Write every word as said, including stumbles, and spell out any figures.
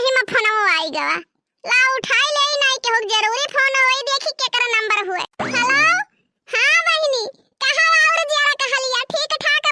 कि मैं फोनवा आई गवा। ला उठाई ले, नहीं केहू के जरूरी फोन होई, देखी केकर नंबर हुए। हेलो, हाँ बहिनी, कहाँ और जियारा कहलिया, ठीक ठाक